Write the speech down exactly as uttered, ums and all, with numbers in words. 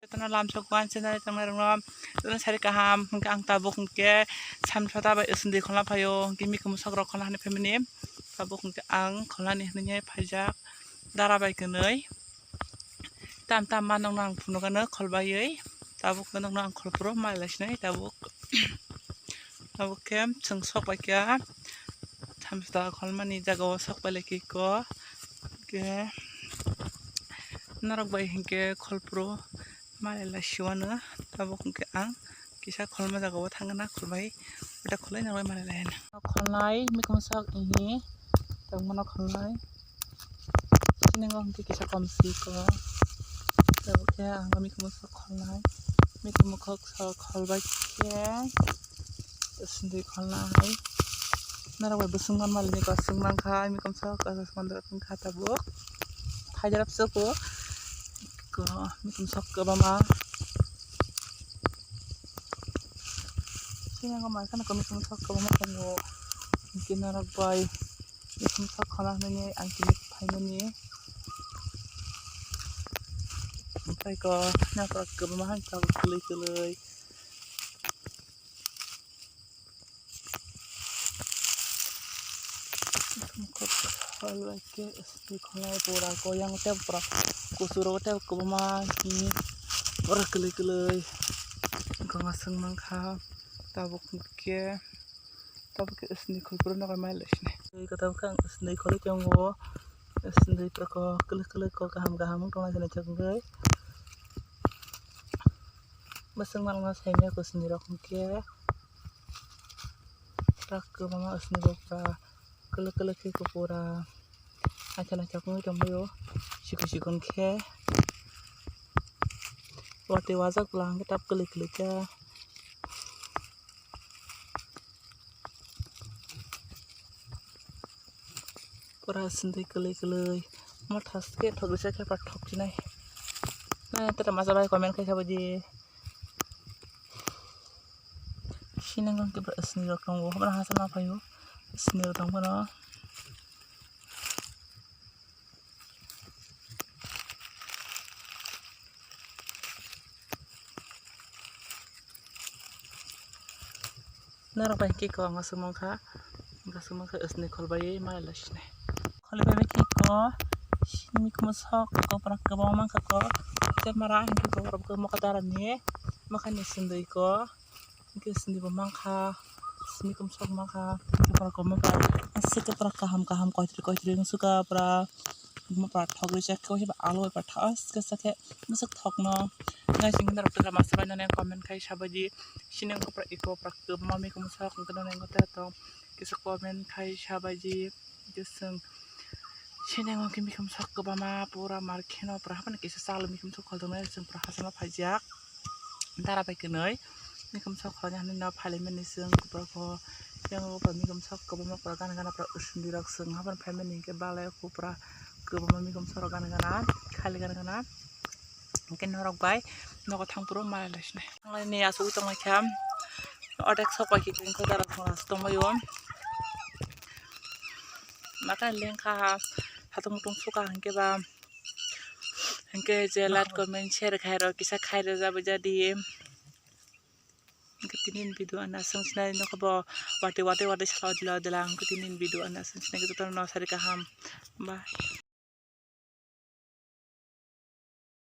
Tana lamsok wan channel tangnairokno jotono sari kaham, hwnkhe ang tabuk hwnkhe samsa ta bai swngwi kholna phaio, hwnkhe mikhumu sok rok kholna hinwi phaimani. Tabuk hwnkhe ang kholnani hinwi phaijak dara bai kwnwi. Tam tam ma nokno ang phunukgano kholbaiwi, tabuk nokno ang kholphuru malai sinai tabuk. Tabuk khe chwng sok bai kha, thamsa kholmani jagao sok bai lai kha iko. Hwnkhe norok bai hinkhe kholphuru malai lai siwano. Tabuk hinkhe ang kisa kholma jagao thangna kholbai, uda kholai norok bai malai lai. Kholnai mikhumu sok ini tongmano kholnai. Sini ngo hwnkhe kisa kom si ko. Tabuk khe ang mikhumu sok kholnai. Mikhumu sok kholbai khe swngwi kholnai. Norok bai bwswng man mali ni kwswng mankha, mikhumu sok kwswng man wngkha tabuk. Phaijarap soko. Ko mikhumu sok kwbangma. Sini ngo mai khana ko mikhumu sok kwbangma tongo. Hwnkhe norok bai. Mikhumu sok kholna hinwi ang tini phaimani. Omohai ko napra kwbangma hai tabuk kwlwi kwlwi. Mikhumu sok kholbai khe swngwi kholnai pura ko yang tei pura kuchuk rogo tei kwbangma hwnwi pura kwlwi kwlwi. Wngkha swng mankha tabuk khe. Tabuk khe swngwi khol phuru nokbar mai lai sini. Twi kwtal khe ang swngwi kholwi tongo. Swngwi kok kwlwi kwlwi kok kaham kaham wng tongna sini chwngwi. Bwswk malma saimanya kwswngwi rok hwnkhe. Tak kwbangma swngwi rok pura kwlwi kwlwi khe pura. Naithok naithok wngwi tongbaio. Sikon sikon khe. Watwi wajak bwla hwnkhe tak kwlwi kwlwi khe. Pura swngwi kwlwi kwlwi. Motha se khe thok rwsa khe pathok chinai. Nai tata masa bai comment khai sabaidi. Sinang khe pura swngwi rok tongo. Hobor hasa ma phaio. Swngwi rok tong phano. Norok bai khe ko ang aswk mankha, ang aswk mankha, swngwi kholbai malai lai sinai. Kholbai bai khe ko, sini mikhumu sok ko, pura kwbangma mankha ko, tei mara hwnkhe ko, borok khe mokol darani, mokhani swngwi ko. Hwnkhe swngwi bo mankha, mikhumu sok mankha, hwnkhe borok kwbangma aswk khe pura kaham kaham koichwlwi koichwlwi wngsukha pura, kwbangma pura thok rwchak khe, alu bai pura thok aske sakhe bwswk thokno. Guys, hwnkhe norok tei masa bai nani comment khai sabaidi, sini wngkha pura iko pura kwbangma mikhumu sok hwnkhe nini wngkha tei tong kisa comment khai sabaidi, hwnkhe chwng sini wngkha mikhumu sok kwbangma pura mar kheno pura haphano kisa chalo mikhumu sok khol tongnai chwng pura hachama phaijak. Dara bai kwnwi mikhumu sok kholna hinwi no phailaimani chwng kupra kho. Yang bo pura mikhumu sok kwbangma pura gana gana pura usundui rok chwng haphano phaimani hinkhe balai kho pura kwbangma mikhumu sok rok gana gana khali gana gana hinkhe norok bai nogo thang phuru malai lai sinai. Thanglaini asugwi tonglaikha, ordek sok bai khe hinkhe dara thangla se tongbaio. Maka lengkha ha, hatung mutung suka hinkhe ba. Hinkhe je like, comment, share khairok kisa khairok jabo jadi. Hinkhe tini ni video ano aswk sinai nokho bo watwi watwi watwi salo dila dila hinkhe tini ni video ano aswk sinai jotono sari kaham. Bye.